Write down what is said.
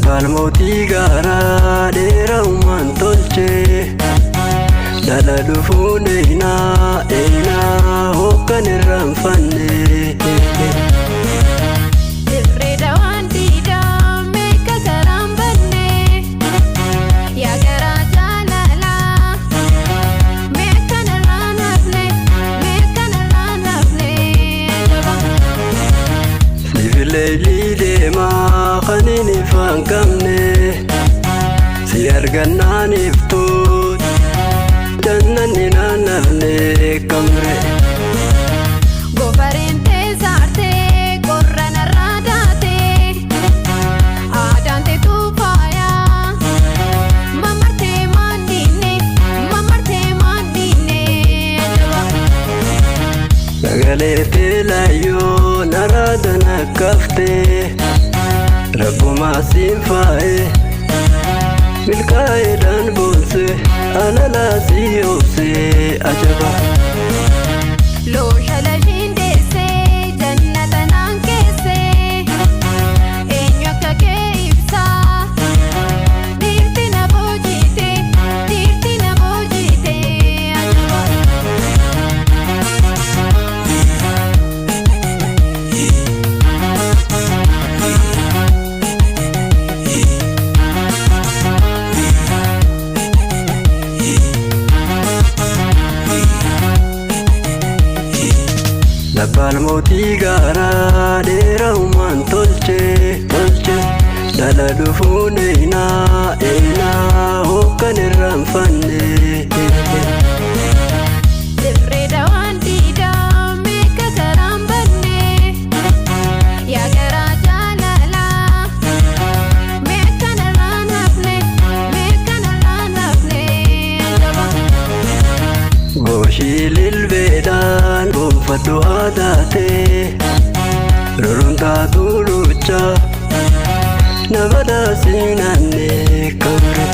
Dabbaal mootii gaaraa dheeraa uumaan tolchee dhala dhufuun eenaa eenaa hokkan irraanfanne. Dirree dawaan diidaa meeqa karaan banne, yaa garaa jaalalaa meeqa narraan hafne, meeqa narraan hafne jaba. Sibileelii deemaa kan hin ifaan qabne si argannaan iftuu jannanni naannafne kamre. Goofareen teessaartee qorra narraa daatee aadaan teetuu faayaa mamartee maandiinne, mamartee maandiinne jaba. Sagalee teelayyoo naraada nakkaftee rabbumaa siin faa'e milkaa'eedhaan boonse alalaa si obsee ajaba. Loosha lashiin deessee jannata naan keessee eenyu akka kee ibsaa, dhiirti na boojite, dhiirti na boojite ajaba. Dabbaal mootii gaaraa dheeraa uumaan tolchee tolchee dhala dhufuun eenaa eenaa hokkan irraanfanne. Dirree dawaan diidaa meeqa karaan banne, yaa garaa jaalalaa meeqa narraan hafne, meeqa narraan hafne jaba. Gooshii lilbeedhaan gonfadhu haa taatee rurruntaatu lucha nama daasiinanne kamre.